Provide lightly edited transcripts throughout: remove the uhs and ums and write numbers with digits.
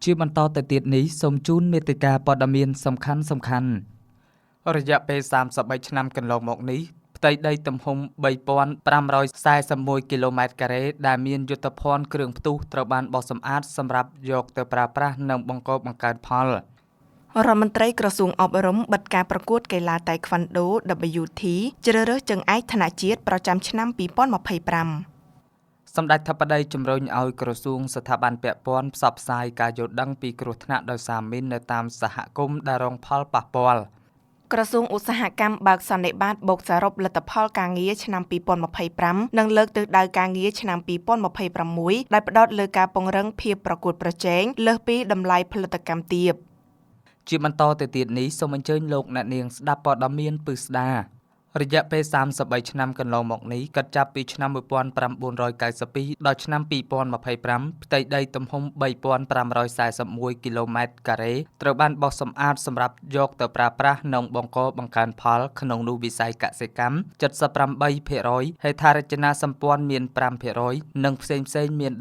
ជាបន្តទៅទៀតនេះសូមជូនមេតិការព័ត៌មានសំខាន់សំខាន់រយៈពេល33ឆ្នាំកន្លងមកនេះផ្ទៃដីទំហំ3541គីឡូម៉ែត្រការ៉េដែលមានយុទ្ធភ័ណ្ឌគ្រឿងផ្ទុះត្រូវបានបោសសម្អាតសម្រាប់យកទៅប្រើប្រាស់និងបង្កបង្កើនផល រដ្ឋមន្ត្រីក្រសួងអប់រំបិទការប្រកួតកីឡាតៃក្វាន់ដូ WT ជ្រើសរើសជើងឯកថ្នាក់ជាតិប្រចាំឆ្នាំ2025 សម្ដេចធិបតីជំរុញឲ្យក្រសួងស្ថាប័នពាក់ព័ន្ធផ្សព្វផ្សាយការយល់ដឹងពីគ្រោះថ្នាក់ដោយសារមីននៅតាមសហគមន៍ដែលរងផលប៉ះពាល់ ក្រសួងឧស្សាហកម្មបើកសន្និបាតបូកសរុបលទ្ធផលការងារឆ្នាំ2025និងលើកទិសដៅការងារឆ្នាំ2026ដែលផ្ដោតលើការពង្រឹងភាពប្រកួតប្រជែងលើសពីតម្លៃផលិតកម្មទាប ជាបន្តទៅទៀតនេះសូមអញ្ជើញលោកអ្នកនាងស្ដាប់ព័ត៌មានពិស្ដារយៈពេល33ឆ្នាំកន្លងមកនេះគិតចាប់ពីឆ្នាំ1992ដល់ឆ្នាំ2025ផ្ទៃដីទំហំ3541គីឡូម៉ែត្រការ៉េត្រូវបានបោសសម្អាតសម្រាប់យកទៅប្រើប្រាស់និងបង្កបង្កើនផលក្នុងនោះវិស័យកសិកម្ម78%ហេដ្ឋារចនាសម្ព័ន្ធមាន5%និងផ្សេងៗមាន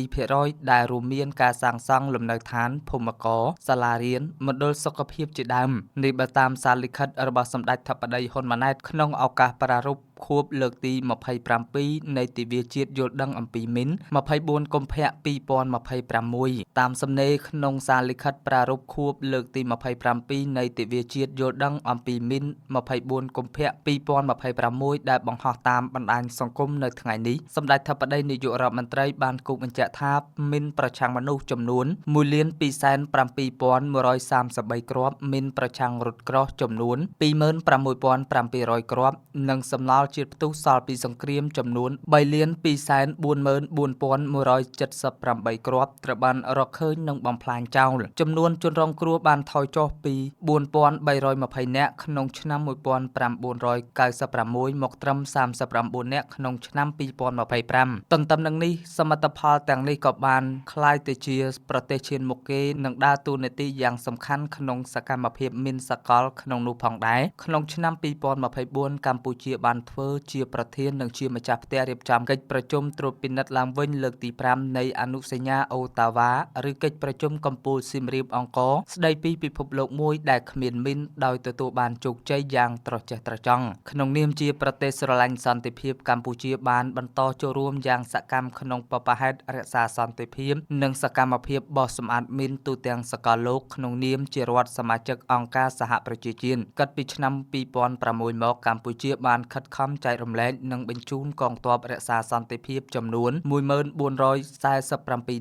17%ដែលរួមមានការសាងសង់លំនៅឋានភូមិករសាលារៀនមណ្ឌលសុខភាពជាដើមនេះបើតាមសារលិខិតរបស់សម្ដេចធិបតីហ៊ុនម៉ាណែតក្នុងឱកាសប្រារព្ធខួបលើកទី27នៃទិវាជាតិយល់ដឹងអំពីមីន24កុម្ភៈ2026តាមសំណេរក្នុងសារលិខិតប្រារព្ធខួបលើកទី27នៃទិវាជាតិយល់ដឹងអំពីមីន24កុម្ភៈ2026ដែលបង្ហោះតាមបណ្ដាញសង្គមនៅថ្ងៃនេះសម្ដេចធិបតីនាយករដ្ឋមន្ត្រីបានគូសបញ្ជាក់ថាមីនប្រឆាំងមនុស្សចំនួន 1,207,133 គ្រាប់មីនប្រឆាំងរថក្រោះចំនួន 26,700 គ្រាប់និងសំណល់ជាតិផ្ទុះសល់ពីសង្គ្រាមចំនួន 3,244,178 គ្រាប់ត្រូវបានរកឃើញនិងបំផ្លាញចោលចំនួនជនរងគ្រោះបានថយចុះពី 4,320 នាក់ក្នុងឆ្នាំ1996មកត្រឹម39នាក់ក្នុងឆ្នាំ2025ទន្ទឹមនឹងនេះសមិទ្ធផលទាំងនេះក៏បានក្លាយទៅជាប្រទេសឈានមុខគេនិងដើរតួនាទីយ៉ាងសំខាន់ក្នុងសកម្មភាពមីនសកលក្នុងនោះផងដែរក្នុងឆ្នាំ2024កម្ពុជាបានធ្វើជាប្រធាននិងជាម្ចាស់ផ្ទះរៀបចំកិច្ចប្រជុំត្រួតពិនិត្យឡើងវិញលើកទី5នៃអនុសញ្ញាអូតាវ៉ាឬកិច្ចប្រជុំកំពូលសៀមរាបអង្គរស្ដីពីពិភពលោកមួយដែលគ្មានមីនដោយទទួលបានជោគជ័យយ៉ាងត្រចះត្រចង់ក្នុងនាមជាប្រទេសស្រឡាញ់សន្តិភាពកម្ពុជាបានបន្តចូលរួមយ៉ាងសកម្មក្នុងបព្វហេតុរក្សាសន្តិភាពនិងសកម្មភាពបោសសម្អាតមីនទូទាំងសកលលោកក្នុងនាមជារដ្ឋសមាជិកអង្គការសហប្រជាជាតិគិតពីឆ្នាំ2006មកកម្ពុជាបានខិតខំចែករំលែកនិងបញ្ជូនកងទ័ពរក្សាសន្តិភាពចំនួន 1447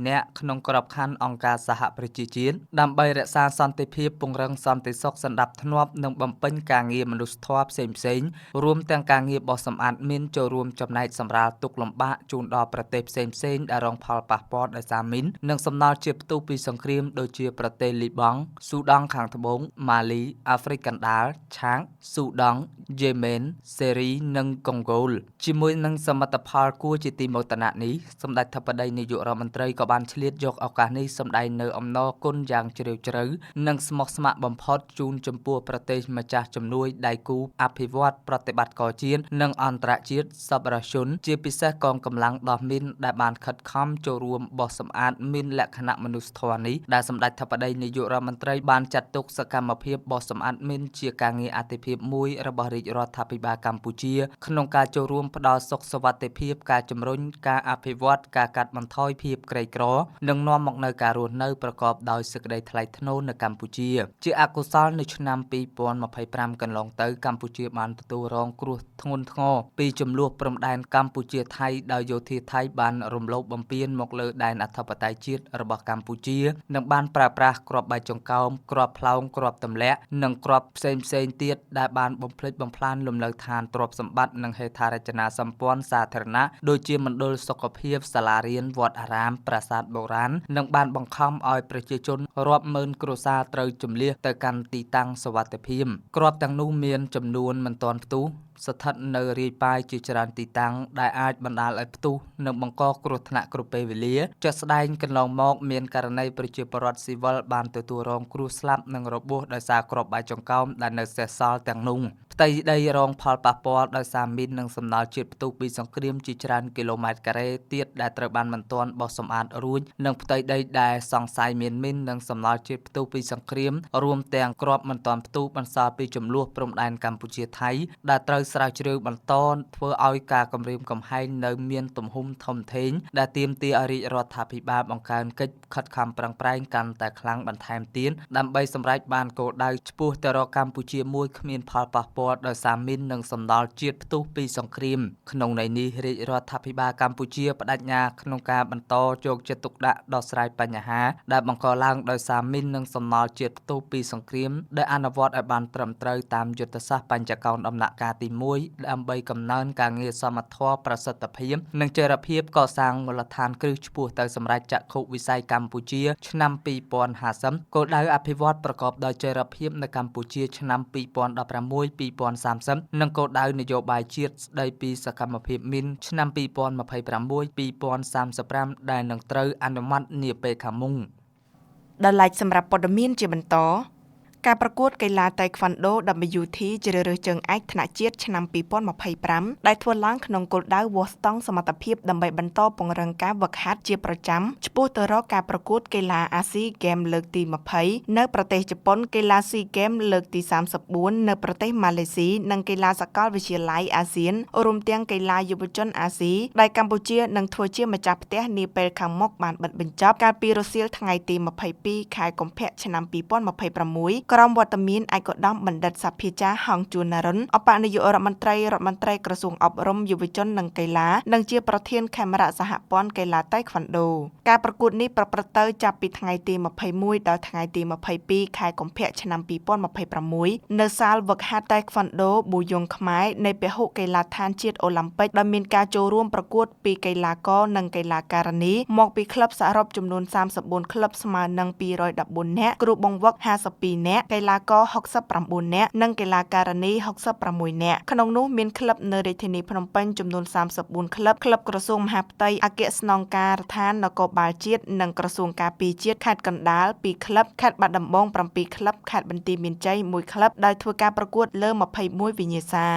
នាក់ក្នុងក្របខ័ណ្ឌអង្គការសហប្រជាជាតិដើម្បីរក្សាសន្តិភាពពង្រឹងសន្តិសុខសណ្ដាប់ធ្នាប់និងបំពេញការងារមនុស្សធម៌ផ្សេងៗរួមទាំងការងារបោសសម្អាតមីនចូលរួមចំណែកសម្រាលទុក្ខលំបាកជូនដល់ប្រទេសផ្សេងៗដែលរងផលប៉ះពាល់ដោយសារមីននិងសំណល់ជាតិផ្ទុះពីសង្គ្រាមដូចជាប្រទេសលីបង់ស៊ូដង់ខាងត្បូងម៉ាលីអាហ្វ្រិកកណ្ដាលឆាកស៊ូដង់យេម៉ែនសេរីនិងកុងហ្គោលជាមួយនឹងសមិទ្ធផលគួរជាទីមោទនៈនេះសម្ដេចធិបតីនាយករដ្ឋមន្ត្រីក៏បានឆ្លៀតយកឱកាសនេះសម្ដែងនៅអំណរគុណយ៉ាងជ្រាលជ្រៅនិងស្មោះស្ម័គ្របំផុតជូនចំពោះប្រទេសម្ចាស់ជំនួយដៃគូអភិវឌ្ឍប្រតិបត្តិការជាតិនិងអន្តរជាតិសប្បុរសជនជាពិសេសកងកម្លាំងដោះមីនដែលបានខិតខំចូលរួមបោសសម្អាតមីនលក្ខណៈមនុស្សធម៌នេះដែលសម្ដេចធិបតីនាយករដ្ឋមន្ត្រីបានចាត់ទុកសកម្មភាពបោសសម្អាតមីនជាការងារអាទិភាពមួយរបស់រាជរដ្ឋាភិបាលកម្ពុជាក្នុងការចូលរួមផ្ដល់សុខសុវត្ថិភាពការជំរុញការអភិវឌ្ឍការកាត់បន្ថយភាពក្រីក្រនិងនាំមកនូវការរស់នៅប្រកបដោយសេចក្តីថ្លៃថ្នូរនៅកម្ពុជាជាអកុសលនៅឆ្នាំ2025កន្លងទៅកម្ពុជាបានទទួលរងគ្រោះធ្ងន់ធ្ងរពីចំនួនព្រំដែនកម្ពុជាថៃដោយយោធាថៃបានរំលោភបំពានមកលើដែនអធិបតេយ្យជាតិរបស់កម្ពុជានិងបានប្រើប្រាស់គ្រាប់បែកចង្កោមគ្រាប់ផ្លោងគ្រាប់ទម្លាក់និងគ្រាប់ផ្សេងៗទៀតដែលបានបំផ្លិចបំផ្លាញលំនៅឋានទ្រព្យសម្បត្តិនិងហេដ្ឋារចនាសម្ព័ន្ធសាធារណៈដូចជាមណ្ឌលសុខភាពសាលារៀនវត្តអារាមប្រាសាទបុរាណនិងបានបង្ខំឲ្យប្រជាជនរាប់ម៉ឺនគ្រួសារត្រូវជម្លៀសទៅកាន់ទីតាំងសុវត្ថិភាពគ្រាប់ទាំងនោះមានចំនួនមិនទាន់ផ្ទុះ ស្ថិតនៅរាយប៉ាយជាច្រើនទីតាំងដែលអាចបណ្ដាលឲ្យផ្ទុះនិងបង្កគ្រោះថ្នាក់គ្រប់ពេលវេលាជាក់ស្ដែងកន្លងមកមានករណីប្រជាពលរដ្ឋស៊ីវិលបានទទួលរងគ្រោះស្លាប់និងរបួសដោយសារគ្រាប់បែកចង្កោមដែលនៅសេសសល់ទាំងនោះផ្ទៃដីរងផលប៉ះពាល់ដោយសារមីននិងសំណល់ជាតិផ្ទុះពីសង្គ្រាមជាច្រើនគីឡូម៉ែត្រការ៉េទៀតដែលត្រូវបានមិនទាន់បោសសម្អាតរួចនិងផ្ទៃដីដែលសង្ស័យមានមីននិងសំណល់ជាតិផ្ទុះពីសង្គ្រាមរួមទាំងគ្រាប់មិនទាន់ផ្ទុះបន្សល់ពីជម្លោះព្រំដែនកម្ពុជាថៃដែលត្រូវស្រាវជ្រាវបន្តធ្វើឲ្យការគំរាមកំហែងនៅមានទំហំធំធេងដែលទាមទារឲ្យរាជរដ្ឋាភិបាលបង្កើនកិច្ចខិតខំប្រឹងប្រែងកាន់តែខ្លាំងបន្ថែមទៀតដើម្បីសម្រេចបានគោលដៅឆ្ពោះទៅរកកម្ពុជាមួយគ្មានផលប៉ះពាល់ដោយសារមីននិងសំណល់ជាតិផ្ទុះពីសង្គ្រាមក្នុងន័យនេះរាជរដ្ឋាភិបាលកម្ពុជាបដិញ្ញាក្នុងការបន្តយកចិត្តទុកដាក់ដោះស្រាយបញ្ហាដែលបង្កឡើងដោយសារមីននិងសំណល់ជាតិផ្ទុះពីសង្គ្រាមដែលអនុវត្តឲ្យបានត្រឹមត្រូវតាមយុទ្ធសាស្ត្របញ្ចកោណដំណាក់កាលទី1ដើម្បីកំណើនការងារសមធម៌ប្រសិទ្ធភាពនិងចីរភាពកសាងមូលដ្ឋានគ្រឹះឆ្ពោះទៅសម្រេចចក្ខុវិស័យកម្ពុជាឆ្នាំ2050គោលដៅអភិវឌ្ឍប្រកបដោយចីរភាពនៅកម្ពុជាឆ្នាំ2016-2030និងគោលដៅនយោបាយជាតិស្ដីពីសកម្មភាពមីនឆ្នាំ2026-2035ដែលនឹងត្រូវអនុម័តនាពេលខាងមុខដល់ឡែកសម្រាប់ព័ត៌មានជាបន្តការប្រកួតកីឡាតៃក្វាន់ដូ WT ជ្រើសរើសជើងឯកថ្នាក់ជាតិឆ្នាំ2025ដែលធ្វើឡើងក្នុងគោលដៅវាស់ស្ទង់សមត្ថភាពដើម្បីបន្តពង្រឹងការវឹកហាត់ជាប្រចាំឆ្ពោះទៅរកការប្រកួតកីឡាអាស៊ីហ្គេមលើកទី20នៅប្រទេសជប៉ុនកីឡាស៊ីហ្គេមលើកទី34នៅប្រទេសម៉ាឡេស៊ីនិងកីឡាសកលវិទ្យាល័យអាស៊ានរួមទាំងកីឡាយុវជនអាស៊ីដែលកម្ពុជានឹងធ្វើជាម្ចាស់ផ្ទះនាពេលខាងមុខបានបិទបញ្ចប់កាលពីរសៀលថ្ងៃទី22ខែកុម្ភៈឆ្នាំ2026ក្រោមវត្តមានឯកឧត្តមបណ្ឌិតសភាចារ្យហង្សជួនណារុនឧបនាយករដ្ឋមន្ត្រីក្រសួងអប់រំយុវជននិងកីឡានិងជាប្រធានខេមរៈសហព័ន្ធកីឡាតៃក្វាន់ដូការប្រកួតនេះប្រព្រឹត្តទៅចាប់ពីថ្ងៃទី21ដល់ថ្ងៃទី22ខែកុម្ភៈឆ្នាំ2026នៅសាលវឹកហាត់តៃក្វាន់ដូប៊ូយ៉ុងខ្មែរនៃពហុកីឡដ្ឋានជាតិអូឡាំពិកដោយមានការចូលរួមប្រកួតពីកីឡាករនិងកីឡាការិនីមកពីក្លឹបសរុបចំនួន34ក្លឹបស្មើនឹង214នាក់គ្រូបង្វឹក52នាក់កីឡាករ69នាក់និងកីឡាការិនី66នាក់ក្នុងនោះមានក្លឹបនៅរាជធានីភ្នំពេញចំនួន34ក្លឹបក្លឹបក្រសួងមហាផ្ទៃអគ្គស្នងការដ្ឋាននគរបាលជាតិនិងក្រសួងការពារជាតិខេត្តកណ្ដាល2ក្លឹបខេត្តបាត់ដំបង7ក្លឹបខេត្តបន្ទាយមានជ័យ1ក្លឹបដោយធ្វើការប្រកួតលើ21វិញ្ញាសា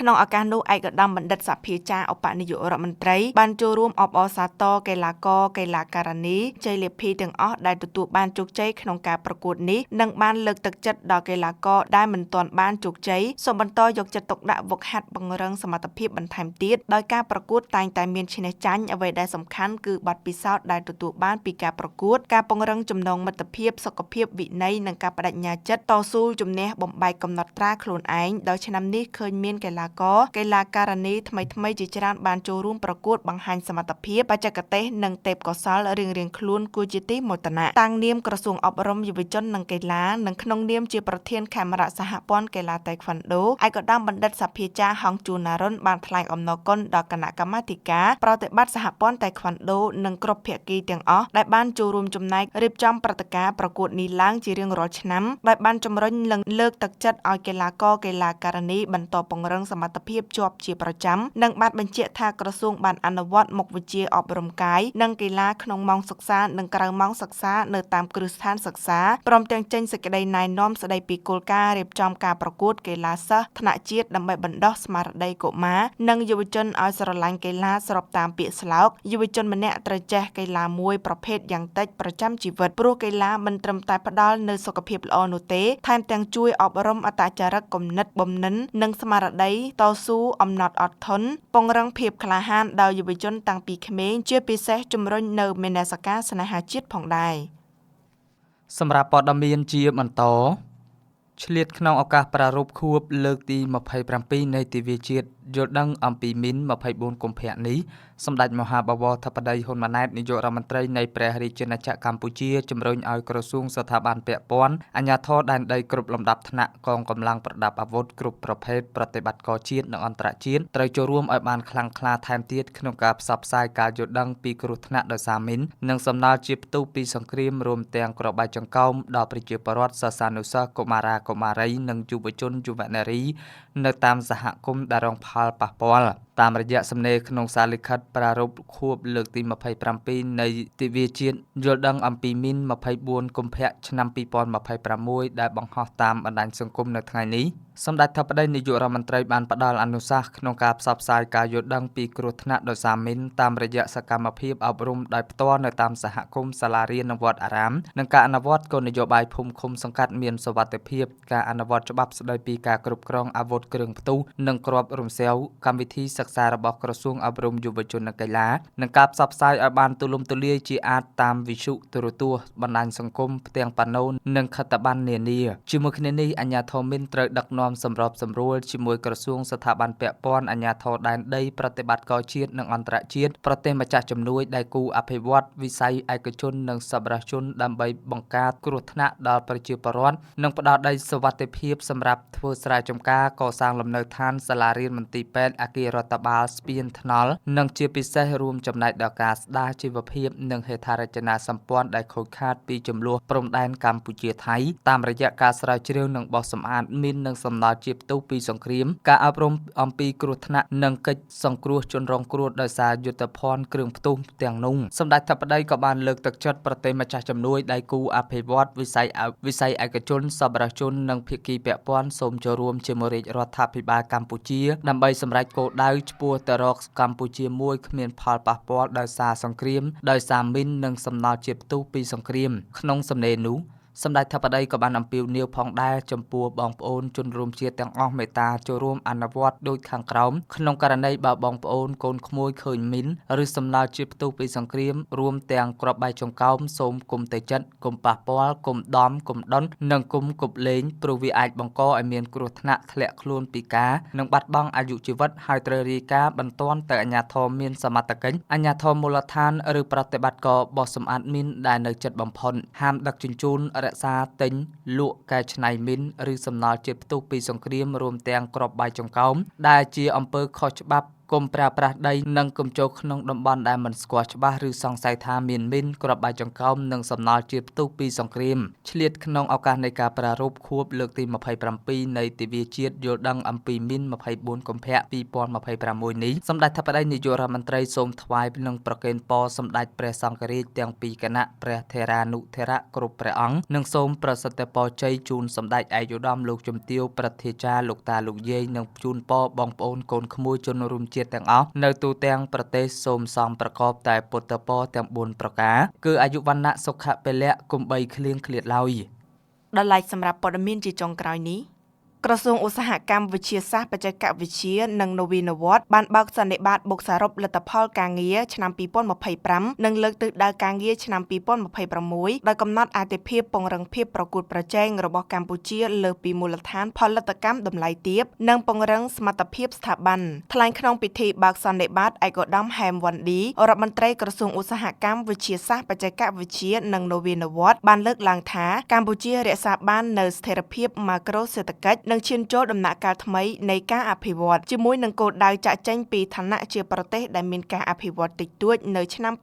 ក្នុងឱកាសនោះឯកឧត្តមបណ្ឌិតសភាចារ្យឧបនាយករដ្ឋមន្ត្រីបានចូលរួមអបអរសាទរកីឡាករកីឡាការិនីជ័យលាភីទាំងអស់ដែលទទួលបានជោគជ័យក្នុងការប្រកួតនេះនិងបានលើកទឹកចិត្តដល់កីឡាករដែលមិនទាន់បានជោគជ័យសូមបន្តយកចិត្តទុកដាក់វឹកហាត់ពង្រឹងសមត្ថភាពបន្ថែមទៀតដោយការប្រកួតតែងតែមានឈ្នះចាញ់អ្វីដែលសំខាន់គឺបទពិសោធន៍ដែលទទួលបានពីការប្រកួតការពង្រឹងចំណងមិត្តភាពសុខភាពវិន័យនិងការប្តេជ្ញាចិត្តតស៊ូជំនះបំបែកកំណត់ត្រាខ្លួនឯងដោយឆ្នាំនេះឃើញមានកីឡាករកីឡាការិនីថ្មីៗជាច្រើនបានចូលរួមប្រកួតបង្ហាញសមត្ថភាពបច្ចេកទេសនិងទេពកោសល្យរៀងៗខ្លួនគួរជាទីមោទនៈតាំងនាមក្រសួងអប់រំយុវជននិងកីឡានិងក្នុងនាមជាប្រធានខេមរៈសហព័ន្ធកីឡាតៃក្វាន់ដូឯកឧត្តមបណ្ឌិតសភាចារ្យហង្សជួនណារុនបានថ្លែងអំណរគុណដល់គណៈកម្មាធិការប្រតិបត្តិសហព័ន្ធតៃក្វាន់ដូនិងគ្រប់ភាគីទាំងអស់ដែលបានចូលរួមចំណែករៀបចំព្រឹត្តិការណ៍ប្រកួតនេះឡើងជារៀងរាល់ឆ្នាំដោយបានជំរុញនិងលើកទឹកចិត្តឲ្យកីឡាករកីឡាការិនីបន្តពង្រឹងសមត្ថភាពជាប់ជាប្រចាំនិងបានបញ្ជាក់ថាក្រសួងបានអនុវត្តមុខវិជ្ជាអប់រំកាយនិងកីឡាក្នុងម៉ោងសិក្សានិងក្រៅម៉ោងសិក្សានៅតាមគ្រឹះស្ថានសិក្សាព្រមទាំងចេញសេចក្តីណែនាំស្តីពីគោលការណ៍រៀបចំការប្រកួតកីឡាសិស្សថ្នាក់ជាតិដើម្បីបណ្ដុះស្មារតីកុមារនិងយុវជនឲ្យស្រឡាញ់កីឡាស្របតាមពាក្យស្លោកយុវជនម្នាក់ត្រូវចេះកីឡាមួយប្រភេទយ៉ាងតិចប្រចាំជីវិតព្រោះកីឡាមិនត្រឹមតែផ្ដល់នូវសុខភាពល្អនោះទេថែមទាំងជួយអប់រំអត្តចរិតគំនិតបំណិននិងស្មារតីតស៊ូអំណត់អត់ធន់ពង្រឹងភាពក្លាហានដល់យុវជនតាំងពីក្មេងជាពិសេសជំរុញនូវមនសិការស្នេហាជាតិផងដែរសម្រាប់ព័ត៌មានជាបន្តឆ្លៀតក្នុងឱកាសប្រារព្ធខួបលើកទី27នៃទិវាជាតិ យល់ដឹងអំពីមីន24កុម្ភៈនេះសម្ដេចមហាបវរធិបតីហ៊ុនម៉ាណែតនាយករដ្ឋមន្ត្រីនៃព្រះរាជាណាចក្រកម្ពុជាជំរុញឲ្យក្រសួងស្ថាប័នពាក់ព័ន្ធអាជ្ញាធរដែនដីគ្រប់លំដាប់ថ្នាក់កងកម្លាំងប្រដាប់អាវុធគ្រប់ប្រភេទប្រតិបត្តិការជាតិនិងអន្តរជាតិត្រូវចូលរួមឲ្យបានខ្លាំងក្លាថែមទៀតក្នុងការផ្សព្វផ្សាយការយល់ដឹងពីគ្រោះថ្នាក់ដោយសារមីននិងសំណល់ជាផ្ទុះពីសង្គ្រាមរួមទាំងគ្រាប់បែកចង្កោមដល់ប្រជាពលរដ្ឋសិស្សានុសិស្សកុមារាកុមារីនិងយុវជនយុវនារីនៅតាមសហគមន៍ដែលរងផលប៉ះពាល់តាមរយៈសំណេរក្នុងសារលិខិតប្រារព្ធខួបលើកទី27នៃទិវាជាតិយល់ដឹងអំពីមីន24កុម្ភៈឆ្នាំ2026ដែលបង្ហោះតាមបណ្ដាញសង្គមនៅថ្ងៃនេះសម្ដេចធិបតីនាយករដ្ឋមន្ត្រីបានផ្ដល់អនុសាសន៍ក្នុងការផ្សព្វផ្សាយការយល់ដឹងពីគ្រោះថ្នាក់ដោយសារមីនតាមរយៈសកម្មភាពអប់រំដោយផ្ទាល់នៅតាមសហគមន៍សាលារៀននិងវត្តអារាមនិងការអនុវត្តគោលនយោបាយភូមិឃុំសង្កាត់មានសុវត្ថិភាពការអនុវត្តច្បាប់ស្តីពីការគ្រប់គ្រងអាវុធគ្រឿងផ្ទុះនិងគ្រាប់រំសេវកម្មវិធីសិក្សារបស់ក្រសួងអប់រំយុវជននិងកីឡានិងការផ្សព្វផ្សាយឲ្យបានទូលំទូលាយជាអាចតាមវិទ្យុទូរទស្សន៍បណ្ដាញសង្គមផ្ទាំងប៉ាណូនិងខិត្តប័ណ្ណនានាជាមួយគ្នានេះអាជ្ញាធរមីនត្រូវដឹកនាំសម្របសម្រួលជាមួយក្រសួងស្ថាប័នពាក់ព័ន្ធអាជ្ញាធរដែនដីប្រតិបត្តិការជាតិនិងអន្តរជាតិប្រទេសម្ចាស់ជំនួយដៃគូអភិវឌ្ឍវិស័យឯកជននិងសប្បុរសជនដើម្បីបង្ការគ្រោះថ្នាក់ដល់ប្រជាពលរដ្ឋនិងផ្ដល់ដីសុវត្ថិភាពសម្រាប់ធ្វើស្រែចម្ការកសាងលំនៅឋានសាលារៀនមន្ទីរពេទ្យអគាររដ្ឋបាលស្ពានថ្នល់និងជាពិសេសរួមចំណែកដល់ការស្ដារជីវភាពនិងហេដ្ឋារចនាសម្ព័ន្ធដែលខូចខាតពីជម្លោះព្រំដែនកម្ពុជាថៃតាមរយៈការស្រាវជ្រាវនិងបោះសម្អាតមីននិងសំណល់ជាផ្ទុះពីសង្គ្រាមការអប់រំអំពីគ្រោះថ្នាក់និងកិច្ចសង្គ្រោះជនរងគ្រោះដោយសារយុទ្ធភណ្ឌគ្រឿងផ្ទុះទាំងនោះសម្ដេចធិបតីក៏បានលើកទឹកចិត្តប្រទេសម្ចាស់ជំនួយដៃគូអភិវឌ្ឍវិស័យឯកជនសប្បុរសជននិងភាគីពាក់ព័ន្ធសូមចូលរួមជាមួយរាជរដ្ឋាភិបាលកម្ពុជាដើម្បីសម្រេចគោលដៅឆ្ពោះទៅរកកម្ពុជាមួយគ្មានផលប៉ះពាល់ដោយសារសង្គ្រាមដោយសារមីននិងសំណល់ជាផ្ទុះពីសង្គ្រាមក្នុងសំណេរនោះសម្ដេចធិបតីក៏បានអំពាវនាវផងដែរចំពោះបងប្អូនជនរួមជាតិទាំងអស់មេត្តាចូលរួមអនុវត្តដូចខាងក្រោមក្នុងករណីបើបងប្អូនកូនក្មួយឃើញមីនឬសំណល់ជាផ្ទុះពីសង្គ្រាមរួមទាំងគ្រាប់បែកចង្កោមសូមគុំទៅចិត្តគុំប៉ះពាល់គុំដំគុំដុននិងគុំគប់លេងព្រោះវាអាចបង្កឲ្យមានគ្រោះថ្នាក់ធ្លាក់ខ្លួនពិការនិងបាត់បង់អាយុជីវិតហើយត្រូវរាយការណ៍បន្ទាន់ទៅអាជ្ញាធរមានសមត្ថកិច្ចអាជ្ញាធរមូលដ្ឋានឬប្រតិបត្តិការបោះសម្អាតមីនដែលនៅជិតបំផុតហាមដឹកជញ្ជូនរក្សាទិញលក់កែច្នៃមីនឬសំណល់ជាតិផ្ទុះពីសង្គ្រាមរួមទាំងគ្រាប់បែកចង្កោមដែលជាអំពើខុសច្បាប់គុំប្រើប្រាស់ដីនិងគុំចូលក្នុងតំបន់ដែលមិនស្គាល់ច្បាស់ឬសង្ស័យថាមានមីនគ្រាប់បែកចង្កោមនិងសំណល់ជាតិផ្ទុះពីសង្គ្រាមឆ្លៀតក្នុងឱកាសនៃការប្រារព្ធខួបលើកទី27នៃទិវាជាតិយល់ដឹងអំពីមីន24កុម្ភៈ2026នេះសម្ដេចធិបតីនាយករដ្ឋមន្ត្រីសូមថ្វាយនិងប្រគេនពរសម្ដេចព្រះសង្ឃរាជទាំងពីរគណៈព្រះថេរានុថេរៈគ្រប់ព្រះអង្គនិងសូមប្រសិទ្ធពរជ័យជូនសម្ដេចឯកឧត្តមលោកជំទាវប្រធាចារ្យលោកតាលោកយាយនិងជូនពរបងប្អូនកូនក្មួយជនរួមជាតិទាំងអស់នៅទូទាំងប្រទេសសូមសំប្រកបតែពុទ្ធពរទាំង4ប្រការគឺអាយុវណ្ណៈសុខៈពលៈគុំបីឃ្លៀងឃ្លាតឡើយដល់ឡែកសម្រាប់ព័ត៌មានជាចុងក្រោយនេះក្រសួងឧស្សាហកម្មវិទ្យាសាស្ត្របច្ចេកវិទ្យានិងនវានុវត្តន៍បានបើកសន្និបាតបូកសរុបលទ្ធផលការងារឆ្នាំ2025និងលើកទិសដៅការងារឆ្នាំ2026ដោយកំណត់អាទិភាពពង្រឹងភាពប្រកួតប្រជែងរបស់កម្ពុជាលើសពីមូលដ្ឋានផលិតកម្មតម្លៃទាបនិងពង្រឹងសមត្ថភាពស្ថាប័នថ្លែងក្នុងពិធីបើកសន្និបាតឯកឧត្តមហែមវ៉ាន់ឌីរដ្ឋមន្ត្រីក្រសួងឧស្សាហកម្មវិទ្យាសាស្ត្របច្ចេកវិទ្យានិងនវានុវត្តន៍បានលើកឡើងថាកម្ពុជារក្សាបាននូវស្ថិរភាពម៉ាក្រូសេដ្ឋកិច្ចនិងឈានចូលដំណាក់កាលថ្មីនៃការអភិវឌ្ឍជាមួយនឹងគោលដៅចាក់ចេញពីឋានៈជាប្រទេសដែលមានការអភិវឌ្ឍតិចតួចនៅឆ្នាំ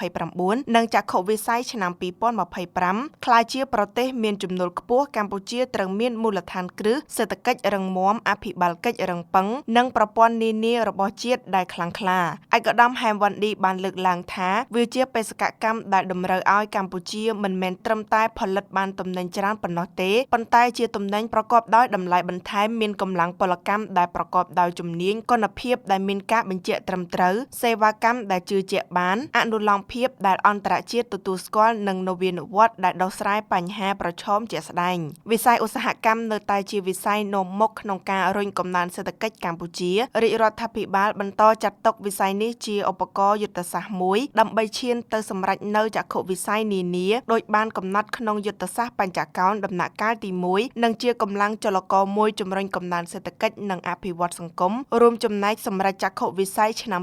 2029និងចក្ខុវិស័យឆ្នាំ2025ក្លាយជាប្រទេសមានចំណូលខ្ពស់កម្ពុជាត្រូវមានមូលដ្ឋានគ្រឹះសេដ្ឋកិច្ចរឹងមាំអភិបាលកិច្ចរឹងប៉ឹងនិងប្រព័ន្ធនានារបស់ជាតិដែលខ្លាំងក្លាឯកឧត្តមហែមវ៉ាន់ឌីបានលើកឡើងថាវាជាបេសកកម្មដែលតម្រូវឲ្យកម្ពុជាមិនមែនត្រឹមតែផលិតបានទំនិញច្រើនប៉ុណ្ណោះទេប៉ុន្តែជាទំនិញប្រកបដោយតម្លៃបន្ថែមមានកម្លាំងពលកម្មដែលប្រកបដោយជំនាញគុណភាពដែលមានការបញ្ជាក់ត្រឹមត្រូវសេវាកម្មដែលជឿជាក់បានអនុលោមភាពដែលអន្តរជាតិទទួលស្គាល់និងនវានុវត្តន៍ដែលដោះស្រាយបញ្ហាប្រឈមជាក់ស្ដែងវិស័យឧស្សាហកម្មនៅតែជាវិស័យនាំមុខក្នុងការរុញកំណើនសេដ្ឋកិច្ចកម្ពុជារាជរដ្ឋាភិបាលបន្តចាត់ទុកវិស័យនេះជាឧបករណ៍យុទ្ធសាស្ត្រមួយដើម្បីឈានទៅសម្រេចនូវចក្ខុវិស័យនានាដោយបានកំណត់ក្នុងយុទ្ធសាស្ត្របញ្ចកោណដំណាក់កាលទី1និងជាកម្លាំងចលករ ករណ៍មួយជំរុញកំណើនសេដ្ឋកិច្ចនិងអភិវឌ្ឍសង្គមរួមចំណែកសម្រេចចក្ខុវិស័យឆ្នាំ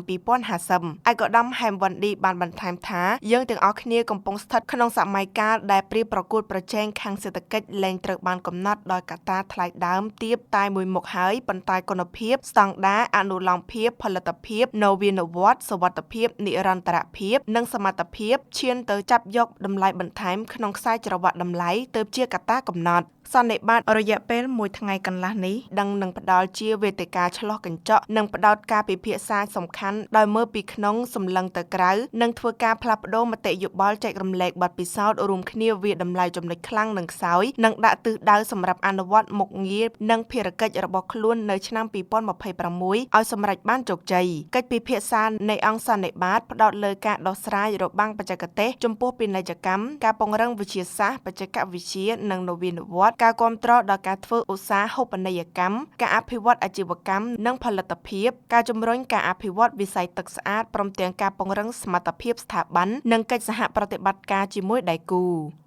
2050ឯកឧត្តមហែមវ៉ាន់ឌីបានបន្ថែមថាយើងទាំងអស់គ្នាកំពុងស្ថិតក្នុងសម័យកាលដែលព្រៀបប្រកួតប្រជែងខាងសេដ្ឋកិច្ចលែងត្រូវបានកំណត់ដោយកត្តាថ្លៃដើមទាបតែមួយមុខហើយប៉ុន្តែគុណភាពស្តង់ដារអនុលោមភាពផលិតភាពនវានុវត្តន៍សុវត្ថិភាពនិរន្តរភាពនិងសមត្ថភាពឈានទៅចាប់យកតម្លៃបន្ថែមក្នុងខ្សែច្រវាក់តម្លៃទើបជាកត្តាកំណត់សន្និបាតរយៈពេលមួយថ្ងៃកន្លះនេះដឹងនឹងផ្ដល់ជាវេទិកាឆ្លោះកញ្ចក់និងផ្ដោតការពិភាក្សាសំខាន់ដោយមើលពីក្នុងសម្លឹងទៅក្រៅនិងធ្វើការផ្លាស់ប្ដូរមតិយោបល់ចែករំលែកបទពិសោធន៍រួមគ្នាវាតម្លៃចំណុចខ្លាំងនិងខ្សោយនិងដាក់ទិសដៅសម្រាប់អនុវត្តមុខងារនិងភារកិច្ចរបស់ខ្លួននៅឆ្នាំ2026ឲ្យសម្រេចបានជោគជ័យកិច្ចពិភាក្សានៃអង្គសន្និបាតផ្ដោតលើការដោះស្រាយរបាំងបច្ចេកទេសចំពោះពាណិជ្ជកម្មការពង្រឹងវិទ្យាសាស្ត្របច្ចេកវិទ្យានិងនវានុវត្តន៍ការគាំទ្រដល់ការធ្វើឧស្សាហូបនីយកម្មការអភិវឌ្ឍអាជីវកម្មនិងផលិតភាពការជំរុញការអភិវឌ្ឍវិស័យទឹកស្អាតព្រមទាំងការពង្រឹងសមត្ថភាពស្ថាប័ននិងកិច្ចសហប្រតិបត្តិការជាមួយដៃគូ។